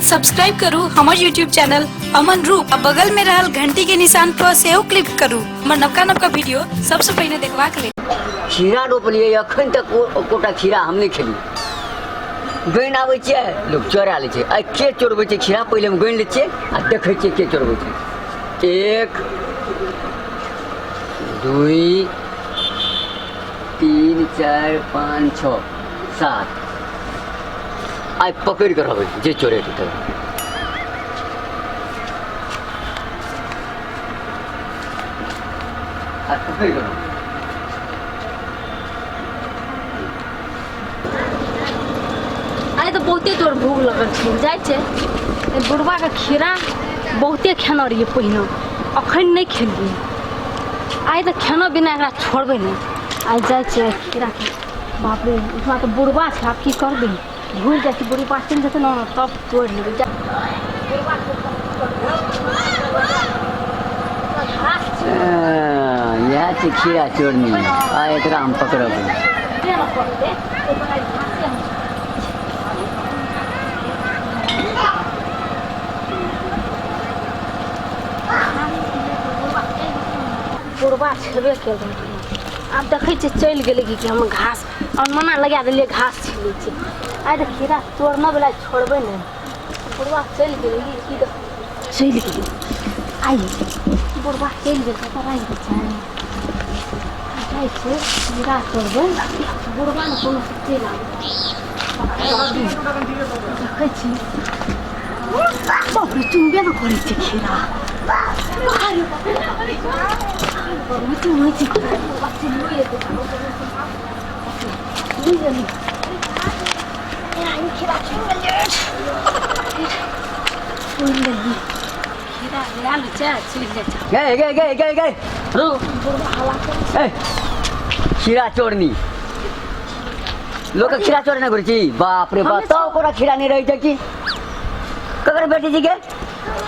खातिर सब्सक्राइब करू हमर यूट्यूब चैनल अमन रूप आ बगल में रहल घंटी के निशान पर सेहो क्लिक करू हमर नवका नवका वीडियो सबसे पहिने देखबाक लेल। खीरा रोपलियै अखन तक ओ एकोटा खीरा हम नहि खेलियै। गनि आबै छियै लोक चोरा लै छै। आइ के चोरबै छै खीरा, पहिले हम गनि लै छियै आ देखै छियै के चोरबै छै। 1 2 3 4 5 6 7 आइ पकड़ि कऽ रहबै जे चोरेतै तब। आइ पकड़ि कऽ रहबै। आइ तऽ बहुते जोर भूख लगल छै, जाइ छै बुढ़बाके खीरा बहुते खेने रहियै पहिने, अखन नहि खेलियै। आइ तऽ खेना बिना एकरा छोड़बै नहि। आइ जाइ छियै खीरा के, बाप रे ओहिठमा तऽ बुढ़बा छै, आब की करबै, घुरि जाइ छै बुढ़बा चलि जेतै ने तब तोड़ि लेबै। जा इएह छै खीरा चोरनी, आ एकरा हम पकड़बै। बुढ़बा छेबे केलै, आब देखै छियै चलि गेलै कि हम घास अनमना लगा देलियै, घास छिलै छै। आइ तऽ खीरा तोड़ने वला छोड़बै नहि। बुढ़बा चलि गेलै कि की, चलि गेलै। आइ बुढ़बा चलि गेल तऽ राखि दै छै, जाइ छै खीरा तोड़बै। बुढ़बा ने कोनो चलि आबै, देखै छी बाप रे चुनबे ने करै छै खीरा। अरे बाप रे, चुनै छै खीरा। बुढ़बा चुनियो लेतै, नहि गेलै। खीरा चुनि गेलियै, चुनि लेलियै खीरा, लए लै छै, चलि जाइ छै। गे गे गे गे गे रुक। बुढ़बा हल्ला करै ए खीरा चोरनी, लोक खीरा चोरे नहि करै छी। बाप रे बाप, तब ओकरा खीरा नहि रहै छै की? ककर बेटी छी गे?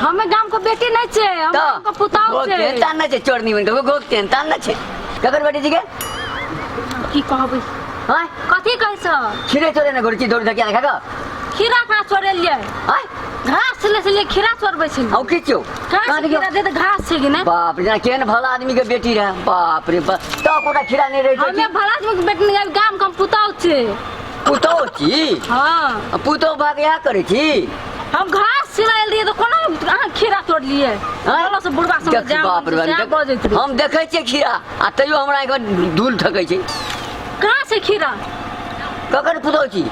हमे गाम के बेटी नहीं छे, हम गाम के पुताऊ छे। केहन तान छै चोरनी बन के, गो केहन तान छै। ककर बेटी छी गे? की कहबै? हां कथी कहै छ? खीरे चोरे नहि करै छी, दौड़ धकिया खा कऽ खीरा कहाँ चोरेलियै? आय घास ले छलियै, खीरा चोरबै छलियै। आउ की छियौ? कहाँ से खीरा दे तऽ घास छै कि नहि? बाप रे, जेना केहन भला आदमी के बेटी रहे, बाप रे बाप, तब ओकरा खीरा नहि रहै छै। हमे भला आदमी के बेटी नहीं, गाम के हम पुताऊ छे। पुतोह छी? हाँ। पुतोह भाग इएह करै छी? हम घास छिलायल रहियै तऽ कोना अहाँ खीरा तोड़लियै? आँय? बोलो से बुढ़बा सब देख जाम बाप रे बाप, जाम देख- बजैत रहै। हम देखै छियै खीरा आ तैयो हमरा आँखिमे धूल ठकै छै। कहाँ छै खीरा? ककर पुतोह छी?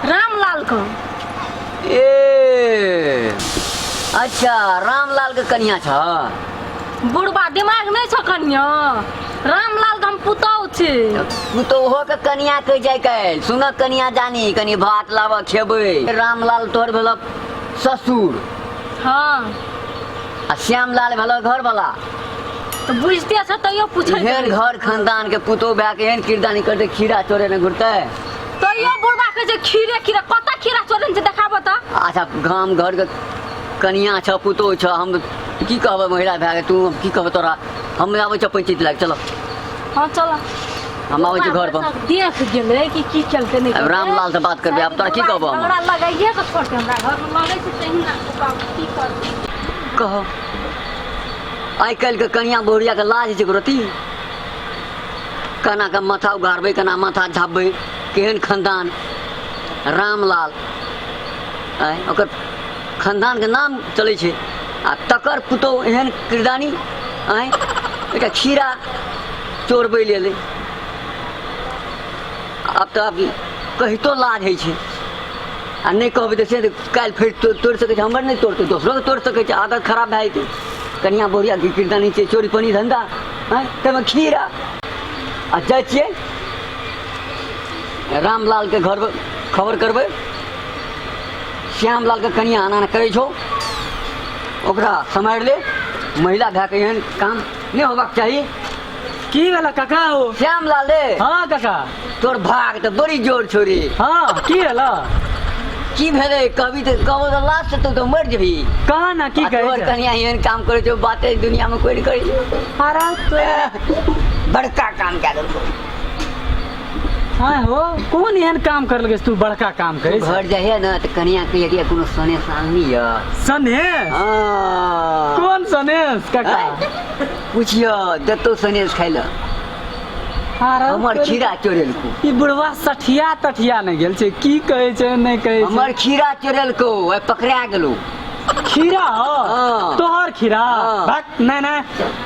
रामलाल के। ए अच्छा, रामलाल के कनिया छ। बुढ़बा दिमाग नहीं छ कनिया, रामलाल के हम पुतहु छी। पुतोहो के कनिया कहै छै काल्हि। सुन कनिया जानी, कनि भात लाब खेबै। रामलाल तोहर भेलक ससुर? हाँ। आ श्यामलाल भेलक घरवाला? तऽ बुझते छ तैयो पूछै। एहन घर खानदान के पुतोह भए के एहन किरदानी करतै, खीरा चोरे ने घुरतै? तैयो बुढ़बा कहै छै खीरे खीरा, कतऽ खीरा चोरने छै देखाबऽ तऽ। अच्छा, गाम घर के कनिया छ, पुतोह छ, हम की कहबै महिला भए के तू की कहबै तोरा? हम आबै छ पंचायत लग, चलो। हाँ चल। हम आबै छी घर पर। देख गेलै कि की केलकै नहि। आब रामलाल से बात करबै, आब तोरा की कहबो हम? हमरा लगाइए के छोड़तै, हमरा घर में लगै छै तहिना की करतै। कह, आइ काल्हि के कनिया बहुरिया के लाज छै रति? केना के माथा उघारबै, केना माथा झापबै? केहन खानदान रामलाल, आँय, ओकर खानदान के नाम चलै छै आ तकर पुतोह एहन किरदानी, आँय, एकटा खीरा चोरबै लेल। आब तऽ आब कहितो लाज होइ छै आ नहि कहबै तऽ से काल्हि फेर तोड़ि सकै छै। हमर नहि तोड़तै, दोसरोके तोड़ि सकै छै। आदत खराब भए जेतै। कनिया बहुरिया के किरदानी छै चोरी पनी धंधा, आँय, ताहिमे खीरा। आ जाइ छियै रामलालके घर, खबर करबै श्यामलालके कनिया एना एना करै छौ, ओकरा सम्हारि ले। महिला भए कऽ एहन काम नहि होबाक चाही। की भेला काका हो? श्यामलाल रे। हाँ काका। तोर भाग तऽ बड़ी जोर छौ रे। हाँ, की भेला? की भेलै कभी तऽ कहबो तऽ लास्ट तू तऽ मरि जेबही। कहा ना, की आ कहै तोहर छै? कनिया एहन काम करै छौ, बाते दुनिया में कोई नहि करै छै। अरे तो बड़का काम कए देलकौ। हाँ हो, कोन एहन काम करलकै से तू बड़का काम करै छै? घर जाइए ने तऽ कनिया कहिया कि कोनो सनेस आनली यऽ। सनेस? हाँ। कोन सनेस काका? पुछियो देतौ सनेस खाइ लए। हमर खीरा चोरेलको। ई बुढ़वा सठिया तठिया नहि गेल छै, की कहै छै नहि कहै छै। हमर खीरा चोरेलको, आइ पकड़ा गेलौ। खीरा हो? हाँ। तोहर खीरा? हाँ। भक, नहि नहि,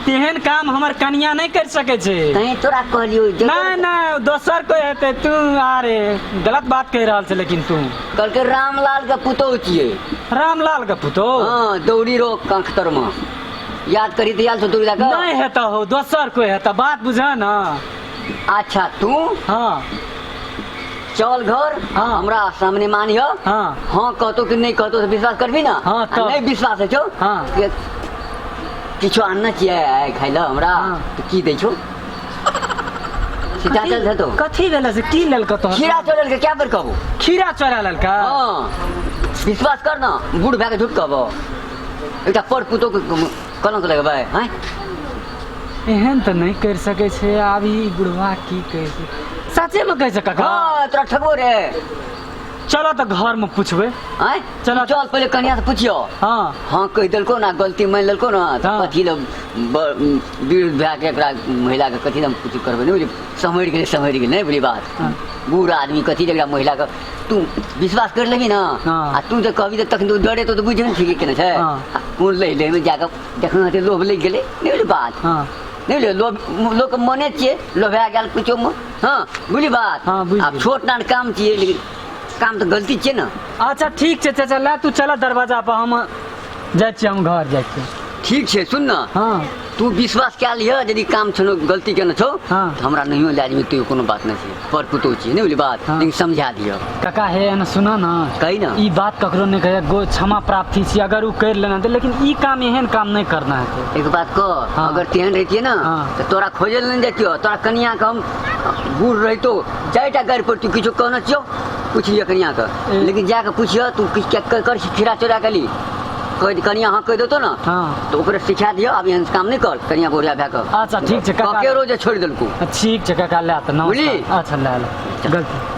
तेहन काम हमर कनिया नहि कर सकै छै। तैं तोरा कहलियौ। नहि नहि, दोसर कोई हेतै। तू अरे गलत बात कहि रहल छै, लेकिन तू कहलकै रामलाल के पुतोहु छियै। रामलाल के पुतोहु? हाँ, दौड़ी रो कांख तर में याद करी तऽ आयल छौ दौड़ी लए कऽ। नहि हेतौ हो, दोसर कोई हेतौ, बात बुझ ना। अच्छा तू हाँ चल घर। हाँ। हमरा सामने मानिह। हाँ। हाँ कहतो कि नहि कहतो से विश्वास करबी ना? हाँ, आ तब। नहि विश्वास होइ छौ हाँ। कि किछो आनने छियै आइ खाइ लए हमरा? हाँ। तऽ की दै छौ सीता चल हेतौ। कथी भेलै से की लेलको तोहर? खीरा चोरेल के क्या बेर कहबो? खीरा चोरा लेलका? हाँ, विश्वास कर ना, बूढ़ भए के झूठ कहबो? एकटा पर पुतोह के कलंक लगबै हैं? एहन तऽ नहि करि सकै छै। आब ई बुढ़वा की कहै छै, सचे में कहै छै काका? हाँ, तोरा ठकबो रे। चलो तऽ घर में पूछबै। आँय? चलो। चल, पहिले कनिया से पूछियो। हाँ। हाँ कहि देलको ना, गलती मानि लेलको ना, तऽ हाँ। कथी लए विरुद्ध भए के एकरा महिला के कथी लए हम कुछ करबै? नहि बुझली, सम्हरि गेलै, सम्हरि गेलै, नहि बुझली बात। हाँ। बूढ़ आदमी कथी लए एकरा महिला के तू विश्वास कर लेबी ना? हाँ। आ तू तऽ कहबी तऽ तखन तू डरे तो बुझि ने छी केने छै। हाँ। आ कोन लै लै मे जाकऽ देखना हेतै, लोभ लागि गेलै, नहि बुझली बात? हाँ। नहि बुझलियै, लोभ लोकके मने छियै, लोभा गेल कुछो मे। हाँ, बुझली बात? हाँ, बुझि आब गेलियै। छोट नान काम छियै, लेकिन काम तऽ गलती छियै ने। अच्छा ठीक छै चाचा, ले तू चल दरवाजा पर, हम जाइ छियै, हम घर जाइ छियै। ठीक छै, सुन ना। हाँ। तू विश्वास कए लिह, यदि काम छौ गलती केने छौ हाँ। तऽ हमरा नहियो लए जेबही तैयो कोनो बात नहि छै, पर पुतोह छियै, नहि बुझली बात? हाँ। लेकिन समझा दिअ। काका हे एना सुन ना। कही ना। ई बात ककरो नहि कहे गो, क्षमा प्राप्ति छी अगर उ करि लेना तऽ, लेकिन ई काम एहन काम नहि करना हेतै। एक बात कह। हाँ। अगर तेहन रहितियै ना हाँ। तऽ तोरा खोजै लए नहि जैतियौ। तोरा कनिया के हम बूढ़ रहितो चारिटा गारि पड़तौ। किछो कहने छियौ, पुछिए कनिया के। लेकिन जाके पुछिह, तू किछु किया कर खीरा चोरा के ली, कह कनिया हाँ कहि देतौ ना हाँ। तऽ ओकरे सिखा दियौ, आब एहन काम नहि कर कनिया बुढ़िया भए कऽ। अच्छा ठीक छै काका। कके रोज छोड़ि देलकौ। ठीक छै काका, ले तऽ बुझली? नमस्कार। अच्छा ले ले, गलती।